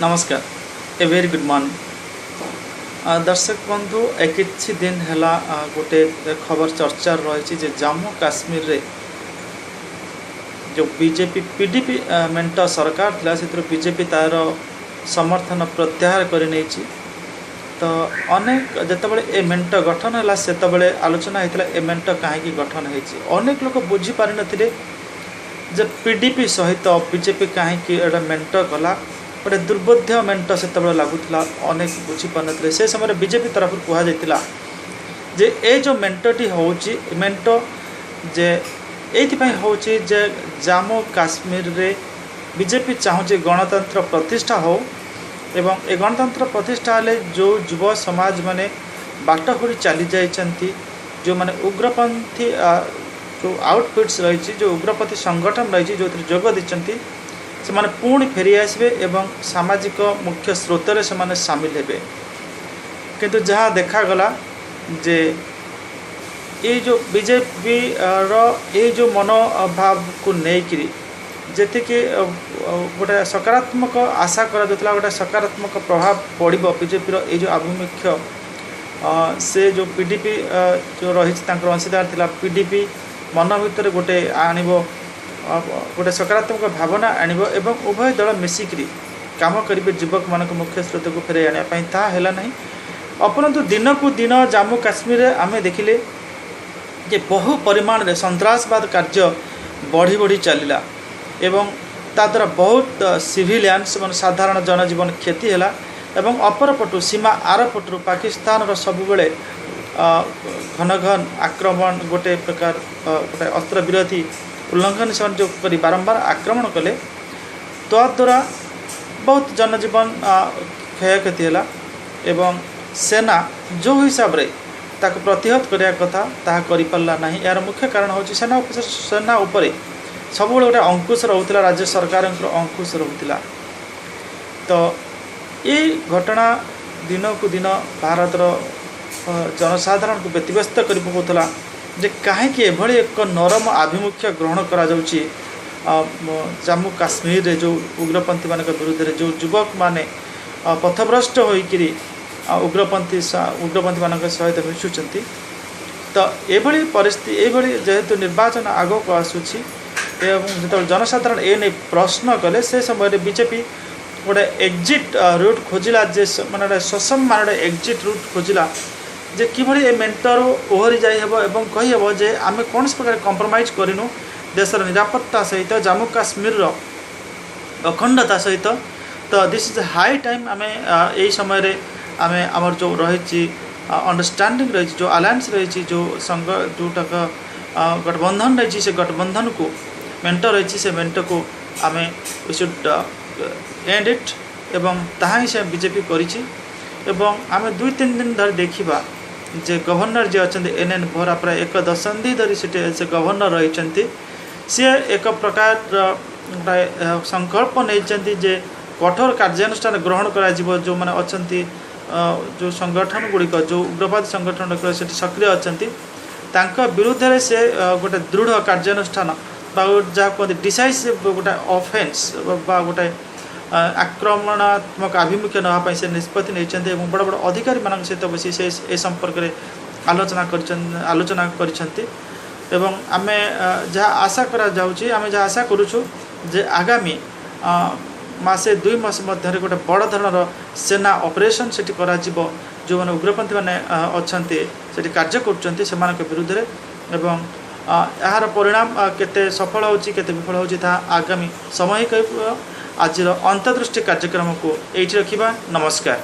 ନମସ୍କାର, ଏ very good morning ଦର୍ଶକ ବନ୍ଧୁ। ଏ କିଛି ଦିନ ହେଲା ଗୋଟେ ଖବର ଚର୍ଚ୍ଚାରେ ରହିଛି ଯେ ଜାମ୍ମୁ କାଶ୍ମୀରରେ ଯେଉଁ ବିଜେପି ପିଡିପି ମେଣ୍ଟ ସରକାର ଥିଲା, ସେଥିରୁ ବିଜେପି ତା'ର ସମର୍ଥନ ପ୍ରତ୍ୟାହାର କରିନେଇଛି। ତ ଅନେକ ଯେତେବେଳେ ଏ ମେଣ୍ଟ ଗଠନ ହେଲା, ସେତେବେଳେ ଆଲୋଚନା ହେଇଥିଲା ଏ ମେଣ୍ଟ କାହିଁକି ଗଠନ ହେଇଛି। ଅନେକ ଲୋକ ବୁଝିପାରିନଥିଲେ ଯେ ପିଡିପି ସହିତ ବିଜେପି କାହିଁକି ଏଇଟା ମେଣ୍ଟ କଲା। ଗୋଟେ ଦୁର୍ବୋଧ୍ୟ ମେଣ୍ଟ ସେତେବେଳେ ଲାଗୁଥିଲା, ଅନେକ ବୁଝିପାରିନଥିଲେ। ସେ ସମୟରେ ବିଜେପି ତରଫରୁ କୁହାଯାଇଥିଲା ଯେ ଏ ଯେଉଁ ମେଣ୍ଟଟି ହେଉଛି, ମେଣ୍ଟ ଯେ ଏଇଥିପାଇଁ ହେଉଛି ଯେ ଜାମ୍ମୁ କାଶ୍ମୀରରେ ବିଜେପି ଚାହୁଁଛି ଗଣତନ୍ତ୍ର ପ୍ରତିଷ୍ଠା ହେଉ ଏବଂ ଏ ଗଣତନ୍ତ୍ର ପ୍ରତିଷ୍ଠା ହେଲେ ଯେଉଁ ଯୁବ ସମାଜ ମାନେ ବାଟ ହୁଡ଼ି ଚାଲି ଯାଇଛନ୍ତି, ଯେଉଁମାନେ ଉଗ୍ରପନ୍ଥୀ ଯେଉଁ ଆଉଟଫିଟ୍ସ ରହିଛି, ଯେଉଁ ଉଗ୍ରପନ୍ଥୀ ସଂଗଠନ ରହିଛି, ଯେଉଁଥିରେ ଯୋଗ ଦେଇଛନ୍ତି, ସେମାନେ ପୁଣି ଫେରି ଆସିବେ ଏବଂ ସାମାଜିକ ମୁଖ୍ୟ ସ୍ରୋତରେ ସେମାନେ ସାମିଲ ହେବେ। କିନ୍ତୁ ଯାହା ଦେଖାଗଲା ଯେ ଏଇ ଯେଉଁ ବିଜେପିର ଏଇ ଯେଉଁ ମନୋଭାବକୁ ନେଇକିରି ଯେତିକି ଗୋଟେ ସକାରାତ୍ମକ ଆଶା କରାଯାଉଥିଲା, ଗୋଟେ ସକାରାତ୍ମକ ପ୍ରଭାବ ପଡ଼ିବ ବିଜେପିର ଏଇ ଯେଉଁ ଆଭିମୁଖ୍ୟ, ସେ ଯେଉଁ ପିଡିପି ଯେଉଁ ରହିଛି, ତାଙ୍କର ଅଂଶୀଦାର ଥିଲା ପିଡିପି, ମନ ଭିତରେ ଗୋଟେ ଆଣିବ, ଗୋଟେ ସକାରାତ୍ମକ ଭାବନା ଆଣିବ ଏବଂ ଉଭୟ ଦଳ ମିଶିକିରି କାମ କରିବେ ଯୁବକମାନଙ୍କୁ ମୁଖ୍ୟ ସ୍ରୋତକୁ ଫେରାଇ ଆଣିବା ପାଇଁ, ତାହା ହେଲା ନାହିଁ। ଅପରନ୍ତୁ ଦିନକୁ ଦିନ ଜାମ୍ମୁ କାଶ୍ମୀରରେ ଆମେ ଦେଖିଲେ ଯେ ବହୁ ପରିମାଣରେ ସନ୍ତ୍ରାସବାଦ କାର୍ଯ୍ୟ ବଢ଼ି ବଢ଼ି ଚାଲିଲା ଏବଂ ତା ଦ୍ୱାରା ବହୁତ ସିଭିଲିଆନ୍ସ ମାନେ ସାଧାରଣ ଜନଜୀବନ କ୍ଷତି ହେଲା ଏବଂ ଅପରପଟୁ ସୀମା ଆରପଟରୁ ପାକିସ୍ତାନର ସବୁବେଳେ ଘନ ଘନ ଆକ୍ରମଣ, ଗୋଟେ ପ୍ରକାର ଗୋଟେ ଅସ୍ତ୍ରବିରତି ଉଲ୍ଲଂଘନ ସେମାନେ ଯେଉଁ କରି ବାରମ୍ବାର ଆକ୍ରମଣ କଲେ, ତଦ୍ୱାରା ବହୁତ ଜନଜୀବନ କ୍ଷୟକ୍ଷତି ହେଲା ଏବଂ ସେନା ଯେଉଁ ହିସାବରେ ତାକୁ ପ୍ରତିହତ କରିବା କଥା, ତାହା କରିପାରିଲା ନାହିଁ। ଏହାର ମୁଖ୍ୟ କାରଣ ହେଉଛି ସେନା ଉପରେ ସବୁବେଳେ ଗୋଟେ ଅଙ୍କୁଶ ରହୁଥିଲା, ରାଜ୍ୟ ସରକାରଙ୍କର ଅଙ୍କୁଶ ରହୁଥିଲା। ତ ଏଇ ଘଟଣା ଦିନକୁ ଦିନ ଭାରତର ଜନସାଧାରଣଙ୍କୁ ବ୍ୟତିବ୍ୟସ୍ତ କରି ପକାଉଥିଲା ଯେ କାହିଁକି ଏଭଳି ଏକ ନରମ ଆଭିମୁଖ୍ୟ ଗ୍ରହଣ କରାଯାଉଛି ଜାମ୍ମୁ କାଶ୍ମୀରରେ ଯେଉଁ ଉଗ୍ରପନ୍ଥୀମାନଙ୍କ ବିରୁଦ୍ଧରେ, ଯେଉଁ ଯୁବକମାନେ ପଥଭ୍ରଷ୍ଟ ହୋଇକିରି ଉଗ୍ରପନ୍ଥୀମାନଙ୍କ ସହିତ ମିଶୁଛନ୍ତି। ତ ଏଭଳି ପରିସ୍ଥିତି, ଏଇଭଳି ଯେହେତୁ ନିର୍ବାଚନ ଆଗକୁ ଆସୁଛି ଏବଂ ଯେତେବେଳେ ଜନସାଧାରଣ ଏ ନେଇ ପ୍ରଶ୍ନ କଲେ, ସେ ସମୟରେ ବିଜେପି ଗୋଟେ ଏକ୍ଜିଟ୍ ରୁଟ୍ ଖୋଜିଲା ଯେ ମାନେ ଗୋଟେ ସସମ୍ମାନ ଗୋଟେ ଏକ୍ଜିଟ୍ ରୁଟ୍ ଖୋଜିଲା ଯେ କିଭଳି ଏ ମେଣ୍ଟରୁ ଓହରି ଯାଇ ହେବ ଏବଂ କହିହେବ ଯେ ଆମେ କୌଣସି ପ୍ରକାର କମ୍ପ୍ରମାଇଜ୍ କରିନୁ ଦେଶର ନିରାପତ୍ତା ସହିତ, ଜାମ୍ମୁ କାଶ୍ମୀରର ଅଖଣ୍ଡତା ସହିତ। ତ this is high time, ଆମେ ଏଇ ସମୟରେ ଆମେ ଆମର ଯେଉଁ ରହିଛି ଅଣ୍ଡରଷ୍ଟାଣ୍ଡିଂ ରହିଛି, ଯେଉଁ ଆଲାଏନ୍ସ ରହିଛି, ଯେଉଁ ସଂଘ ଯେଉଁଟାକ ଗଠବନ୍ଧନ ରହିଛି, ସେ ଗଠବନ୍ଧନକୁ, ମେଣ୍ଟ ରହିଛି, ସେ ମେଣ୍ଟକୁ ଆମେ we should end it ଏବଂ ତାହା ହିଁ ସେ ବିଜେପି କରିଛି। ଏବଂ ଆମେ 2-3 ଦିନ ଧରି ଦେଖିବା ଯେ ଗଭର୍ଣ୍ଣର ଯିଏ ଅଛନ୍ତି ଏନ୍ ଏନ୍ ଭୋରା, ପ୍ରାୟ ଏକ ଦଶନ୍ଧି ଧରି ସେଠି ସେ ଗଭର୍ଣ୍ଣର ରହିଛନ୍ତି। ସିଏ ଏକ ପ୍ରକାର ଗୋଟାଏ ସଂକଳ୍ପ ନେଇଛନ୍ତି ଯେ କଠୋର କାର୍ଯ୍ୟାନୁଷ୍ଠାନ ଗ୍ରହଣ କରାଯିବ। ଯେଉଁମାନେ ଅଛନ୍ତି, ଯେଉଁ ସଂଗଠନ ଗୁଡ଼ିକ, ଯେଉଁ ଉଗ୍ରବାଦୀ ସଂଗଠନ ଗୁଡ଼ିକ ସେଠି ସକ୍ରିୟ ଅଛନ୍ତି, ତାଙ୍କ ବିରୁଦ୍ଧରେ ସେ ଗୋଟେ ଦୃଢ଼ କାର୍ଯ୍ୟାନୁଷ୍ଠାନ ବା ଯାହା କୁହନ୍ତି ଡିସାଇସିଭ୍ ଗୋଟେ ଅଫେନ୍ସ ବା ଗୋଟେ ଆକ୍ରମଣାତ୍ମକ ଆଭିମୁଖ୍ୟ ନେବା ପାଇଁ ସେ ନିଷ୍ପତ୍ତି ନେଇଛନ୍ତି ଏବଂ ବଡ଼ ବଡ଼ ଅଧିକାରୀମାନଙ୍କ ସହିତ ବସି ସେ ଏ ସମ୍ପର୍କରେ ଆଲୋଚନା କରିଛନ୍ତି। ଏବଂ ଆମେ ଯାହା ଆଶା କରାଯାଉଛି, ଆମେ ଯାହା ଆଶା କରୁଛୁ ଯେ ଆଗାମୀ ମାସେ 2 ମାସ ମଧ୍ୟରେ ଗୋଟେ ବଡ଼ ଧରଣର ସେନା ଅପରେସନ୍ ସେଠି କରାଯିବ, ଯେଉଁମାନେ ଉଗ୍ରପନ୍ଥୀମାନେ ଅଛନ୍ତି, ସେଠି କାର୍ଯ୍ୟ କରୁଛନ୍ତି, ସେମାନଙ୍କ ବିରୁଦ୍ଧରେ। ଏବଂ ଏହାର ପରିଣାମ କେତେ ସଫଳ ହେଉଛି, କେତେ ବିଫଳ ହେଉଛି, ତାହା ଆଗାମୀ ସମୟ ହିଁ କହିବ। ଆଜିର ଅନ୍ତର୍ଦୃଷ୍ଟି କାର୍ଯ୍ୟକ୍ରମକୁ ଏଇଠି ରଖିବା। ନମସ୍କାର।